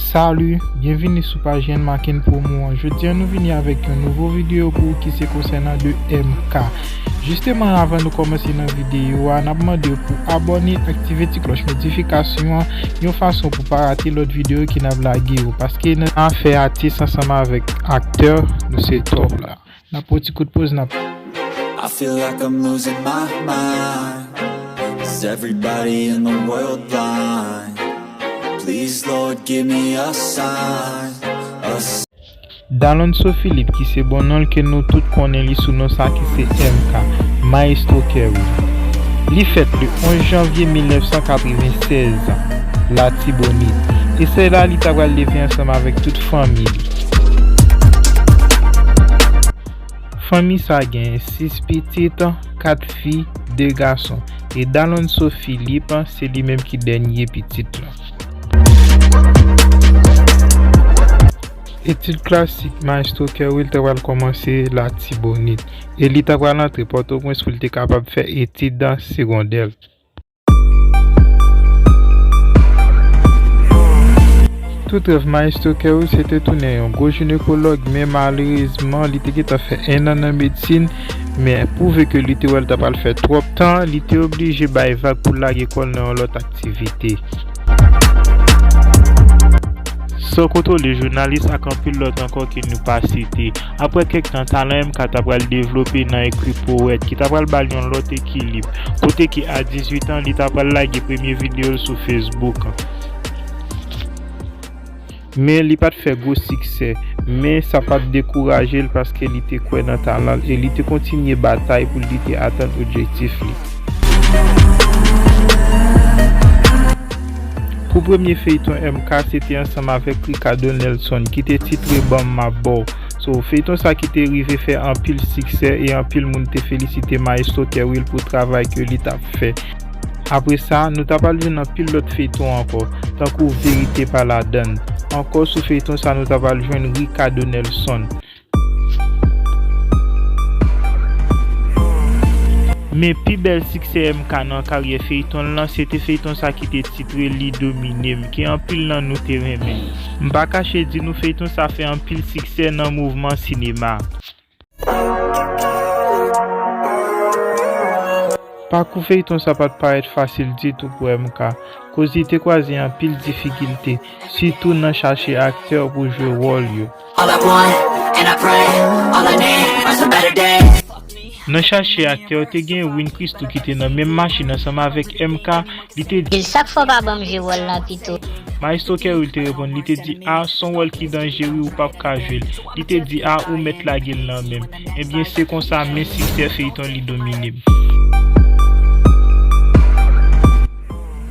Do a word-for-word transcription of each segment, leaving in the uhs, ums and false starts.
Salut, byenvini sou paj Yann Maken Promo an. Jodi a nou vini avèk yon nouvo videyo pou ou ki se konsènan de M K. Jisteman, avan nou kòmanse nan videyo a, n ap mande w pou abòne, aktive ti klòch notifikasyon an, yon fason pou pa rate lòt videyo ke n ap lage yo, paske nan afè atis ansanm avèk aktè, nou se top la. N ap pran ti kout poz, n ap I feel like I'm losing my mind. Is everybody in the world blind? Please, Lord, give me a sign. A s- Dalonso Philippe, ki se bon non l ke nou tout konnen li sou non sa ki se M K, Maestro Kerwil. Li fèt le onz janvye mil nèf san katreven sèz, Latibonit, e se la li ta pral leve ansanm avèk tout fanmi li. Fanmi sa gen sis pitit, kat fi, de gason, e Dalonso Philippe se li menm ki dènye pitit la. Etid klasik Maestro Kerwil ta pral kòmanse Latibonit, e li ta pral antre Pòtoprens pou li te kapab fè etid segondè l. Tout rèv Maestro Kerwil se te tounen yon gwo jinekològ, men malerezman, li te gentan fè ennan nan medsin, men pwouve ke li te wè l ta pral fè twòp tan, li te oblije bay vag pou lage kò l nan yon lòt aktivite. San kontwole jounalis ak anpil lòt ankò ke nou pa site. Apre kèk tan, talan M K ta pral devlope nan ekri powèt, ki ta pral ba l yon lòt ekilib, kote ke a dizuit an, li ta pral lage premye videyo l sou Facebook. Men li pa t fè gwo siksè, men sa pa t dekouraje l paske li te kwè nan talan l e li te kontinye batay pou li te atenn objektif li. Pou premye feyton M K, se te ansanm avèk Ricardo Nelson, ki te titre Ban m m ap ba w. So, feyton sa ki te rive fè anpil siksè e anpil moun te felisite Maestro Kerwil pou travay ke li t ap fè. Apre sa, nou ta pral jwenn anpil lòt feyton ankò, tankou Verite pa ladann. Ankò sou feyton sa, nou ta pral jwenn Ricardo Nelson. Men pi bèl siksè M K nan karyè feyton l lan, se te feyton sa ki te titre Li Domine M, ke anpil nan nou te renmen. M pa kache di nou feyton sa fè anpil siksè nan mouvman sinema. Pakou feyton sa pa t parèt fasil ditou pou M K, koz li te kwaze anpil difikilte, sitou nan chache aktè pou jwe wòl yo. All I want, and I pray, all I need are some better days. Nan chache aktè, te gen Win Christou ki te nan menm machin ansanm avèk M K, li te di, Chak fwa w pa ban m jwe wòl lan pito. Maestro Kerwil te reponn, li te di, a, s on wòl ki danje wi, ou p ap ka jwe l. Li te di, a, ou mèt lage l nan men m. Ebyen, se konsa, men siksè feyton Li Domine M.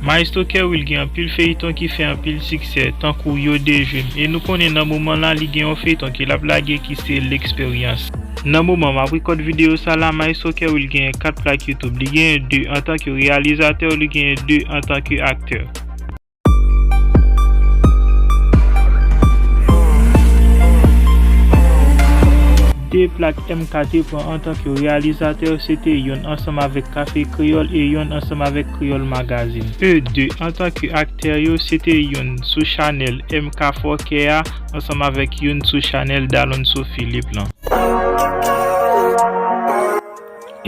Maestro Kerwil gen anpil feyton ki fè anpil siksè, tankou Yo de Jwe M, e nou konnen nan moman la, li gen yon feyton ke l ap lage ki se L'expérience. Nan moman m ap rekòd videyo sa la, Maestro Kerwil genyen kat plak YouTube. Li genyen de antanke reyalizatè, li genyen de antanke aktè. De plak M K te pran antanke reyalizatè, se te yonn ansanm avèk Kafe Kreyòl e yonn ansanm avèk Kreyòl Magazine. E de antanke aktè yo, se te yonn sou chanèl M K Fòkè a, ansanm avèk yonn sou chanèl Dalonso Philippe lan.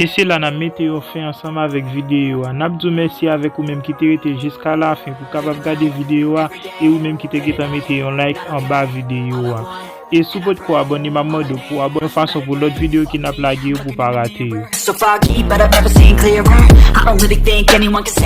E se la n ap mete yon fen ansanm avèk videyo a. N ap di w mèsi avèk ou menm ki te rete jiska lafen pou w kapab gade videyo a, e ou menm ki te gentan mete yon like anba videyo a. E si w potko abòne, m ap mande w pou w abòne yon fason pou lòt videyo ke n ap lage yo pou w pa rate yo. So foggy, but I've never seen clearer. I don't really think anyone can say